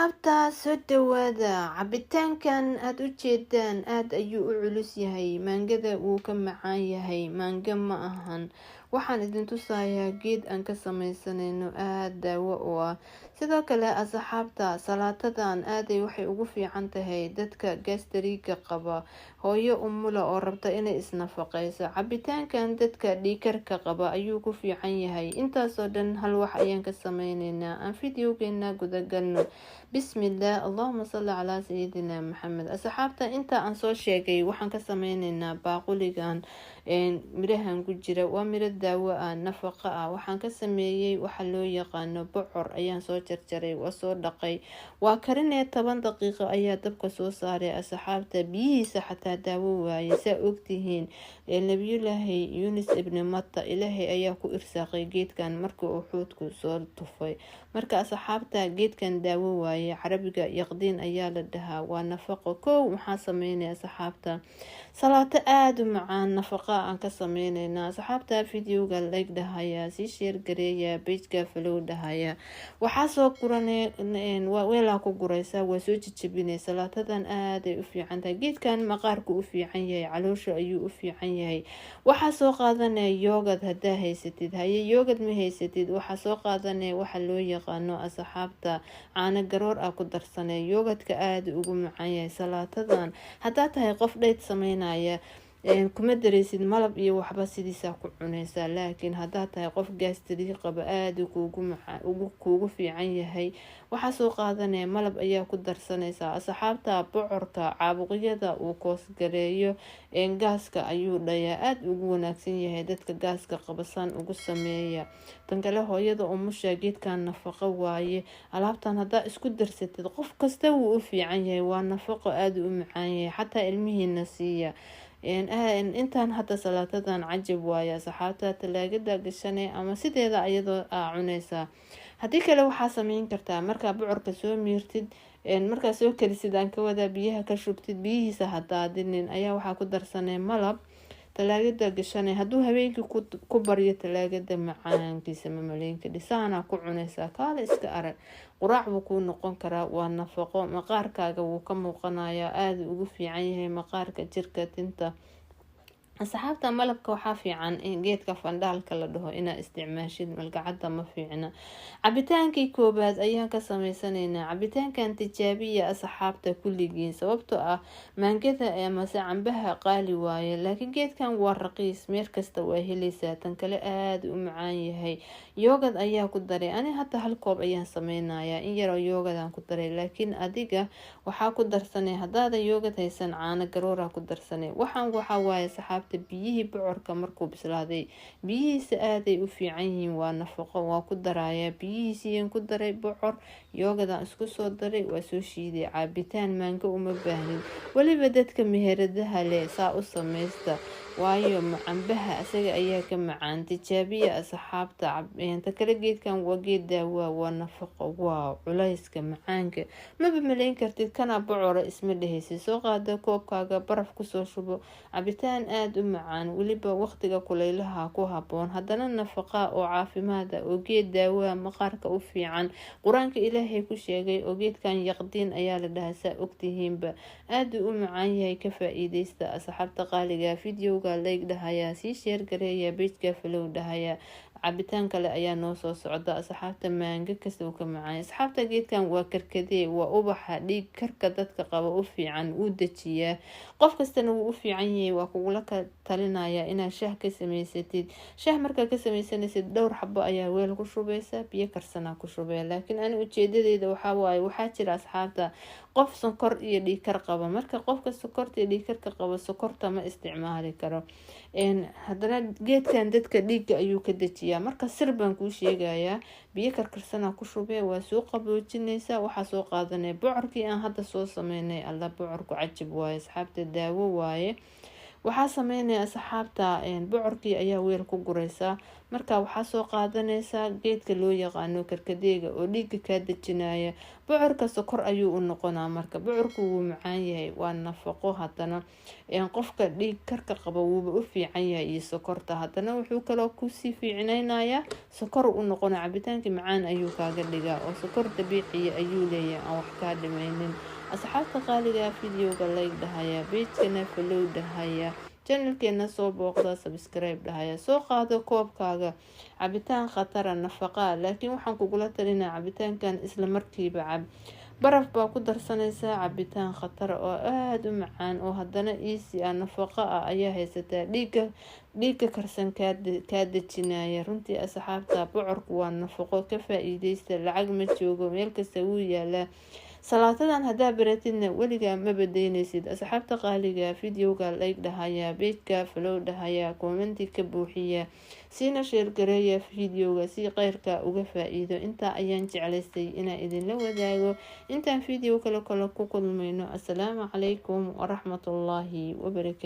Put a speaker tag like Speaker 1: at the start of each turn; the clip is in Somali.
Speaker 1: Asxaabta, soo dhawaada. Cabitaankan aada u jeedaan aada ayuu u culus yahay. Maangada wuu ka macaan yahay, maanga ma ahan. Waxaan idin tusayaa geed aan ka sameysanayno, aada daawo u ah. Sidoo kale, asxaabta, salaatadan aaday waxay ugu fiican tahay dadka gastriga qaba, hooyo umula oo rabta inay isnafaqeyso. Cabitaankan dadka dhiigkarka qaba ayuu ku fiican yahay. Intaasoo dhan hal wax ayaan ka sameyneynaa. Aan videogeena gudagalno. Bismillaah, allahuma salli calaa sayidina Maxamed. Asxaabta, inta aan soo sheegay waxaan ka sameyneynaa baaquligan. Mirahan ku jira waa miro daawo ah, nafaqo ah. Waxaan ka sameeyey waxa loo yaqaano bocor ayaan soo jarjaray, waa soo dhaqay, waa karinee. 10 daqiiqo ayaa dabka soo saaray. Asxaabta, biyihiisa xataa daawo waaye. Saa ogtihiin, Nabiyulaahi Yunis ibni Matta Ilaahay ayaa ku irsaaqay geedkan markii uu xuudku soo tufay. Marka, asxaabta, geedkan daawo waaye. Carabiga yaqdiin ayaa la dhahaa. Waa nafaqo. Kow, maxaa sameynaya, asxaabta? Salaato aada u macaan, nafaqa aan ka sameyneyna. Asxaabta, videoga like dhahaya, sii share gareeya, pageka follow dhahaya. Waxaa soo guran, weelaa ku guraysa, waa soo jejebinay. Salaatadan aaday u fiican tahay. Geedkan maqaarku u fiican yahay, caloosha ayuu u fiican yahay. Waxaa soo qaadanaya yogurt hadaa haysatid. Haye, yogurt ma haysatid, waxaa soo qaadanaya waxa loo yaqaano, asxaabta, caano garoor ah ku darsanay. Yogurtka aada ugu macaan yahay salaatadan. Haddaa tahay qof diet sameynaya, kuma dareysid malab iyo waxba, sidiisaa ku cuneysaa. Laakiin haddaad tahay qof gastric qaba, aada kuugu fiican yahay. Waxaa soo qaadanaya malab ayaa ku darsanaysaa. Asxaabta, bocorka caabuqyada uu koosgareeyo, gaaska ayuu dhayaa, aada ugu wanaagsan yahay dadka gaaska qabasaan ugu sameeya. Tan kale, hooyada umusha geedkan nafaqo waaye. Alaabtan haddaa isku darsatid, qof kasta wuu u fiican yahay. Waa nafaqo, aada u macaan yahay, xataa ilmihiina siiya. Intaan hadda salaatadan cajab waaye. Asxaabta, talaagada gashanay ama sideeda iyadoo aa cuneysaa. Haddii kale waxaa sameyn kartaa, markaa bocorka soo miirtid, markaa soo karisid, aan ka wadaa, biyaha ka shubtid, biyihiisa hadaadinin, ayaa waxaa ku darsanay malab, talaagada gashanay. Hadduu habeenkii ku baryo talaagada, macaankiisa mamaleynka dhisaana ku cuneysaa. Kaale iska arag, quraac buu kuu noqon karaa. Waa nafaqo, maqaarkaaga wuu ka muuqanayaa, aada ugu fiican yahay maqaarka, jirka, tinta. Asxaabta, malabka waxaa fiican in geedka fandhaalka la dhaho inaa isticmaashid, malgacada ma fiicna. Cabitaankii koobaad ayaan ka sameysanaynaa. Cabitaankan tijaabiya, asxaabta, kulligiin, sababtoo ah maangada amase cambaha qaali waaye, laakiin geedkan waa raqiis, meel kasta waa heleysaa. Tan kale, aada u macaan yahay. Yogurt ayaa ku daray. Ani hadda hal koob ayaan sameynayaa, in yaroo yogurtaan ku daray, laakiin adiga waxaa ku darsanay, hadaadan yogurt haysan, caano garoora ku darsanay. Waxaan waxaa waaye, asxaabta, biyihii bocorka markuu bislaaday, biyihiisa aaday u fiican yihiin, waa nafaqo. Waa ku darayaa, biyihiisiyan ku daray, bocor, yogurtaan isku soo daray, waa soo shiiday. Caabitaan maango uma baahnin. Weliba dadka meheradaha leh saa u sameysta, waayo cambaha isaga ayaa ka macaan. Tijaabiya, asxaabta. Ta kale, geedkan waa geed daawa, waa nafaqo, waa culayska macaanka maba maleyn kartid. Kana bocora isma dhehaysid. Soo qaada koobkaaga, baraf kusoo shubo. Cabitaan aada u macaan, weliba waqtiga kuleylaha ku haboon, haddana nafaqa oo caafimaada, oo geed daawaha maqaarka u fiican, Qur-aanka Ilaahay ku sheegay, oo geedkan yaqdiin ayaa la dhahaa, saa ogtihiinba. Aada u macaan yahay, ka faa-iideysta, asxaabta qaaliga. Videoga like dhahaya, sii share gareeya, pageka follow dhahaya. Cabitaan kale ayaa noo soo socda. Asxaabta, maango kasta uu ka macaanya. Asxaabta, geedkan waa karkadee, waa ubaxa dhiig karka dadka qaba u fiican, wuu dejiyaa, qof kastana wuu u fiican yahay. Waa kugula talinaya inaad shaah ka sameysatid. Shaah markaa ka sameysanaysid, dhowr xabo ayaa weel ku shubeysa, biyo karsanaa ku shubee. Laakiin ani ujeedadeyda waxaa waaye, waxaa jira, asxaabta, qof sonkor iyo dhiigkar qaba. Marka qofka sokorta iyo dhiigkarka qaba sokorta ma isticmaali karo. Haddana geedkan dadka dhiigga ayuu ka dejiyaa. Marka sir baan kuu sheegayaa: biyo karkarsana ku shubee, waa soo qaboojineysaa. Waxaa soo qaadanay bocorkii aan hadda soo sameynay. Alla, bocorku cajib waaye, asxaabta, daawo waaye. Waxaa sameynaya asxaabta, bocorkii ayaa weel ku gureysaa. Marka waxaa soo qaadanaysaa geedka loo yaqaano karkadeega oo dhiiga kaa dejinaya. Bocorka sokor ayuu u noqonaa. Marka bocorku wuu macaan yahay, waa nafaqo. Haddana qofka dhiig karka qaba wuuba u fiican yahay iyo sokorta. Haddana wuxuu kaloo kusii fiicnaynayaa sokor u noqona, cabitaankii macaan ayuu kaaga dhigaa oo sokor dabiiciya ayuu leeyahay aan wax kaa dhimaynin. Asxaabta qaaliga, videoga like dhahaya, page-kana follow dhahaya, channelkeena soo booqda, subscribe dhahaya. Soo qaado koobkaaga, cabitaan khatara, nafaqaa. Laakiin waxaan kugula talinaa cabitaankan isla markiiba cab. Baraf baa ku darsanaysaa. Cabitaan khatara oo aada u macaan oo haddana easy ah, nafaqo ah ayaa haysataa, dhiiga karsan kaa dejinaya. Runtii asxaabta, bocorku waa nafaqo, ka faa-iideysta. Lacag ma joogo, meel kasta wuu yaalaa. Salaatadan haddaa baratidna weligaa ma badeyneysid. Asxaabta qaaliga, videoga like dhahaya, page-ka follow dhahaya, comment-i ka buuxiya, siina share gareeya videoga si qeyrka uga faa-iido. Intaa ayaan jeclaystay inaan idinla wadaago. Intaan video kale ku kulmayno, assalaamu calaykum waraxmatullaahi wabarakaatu.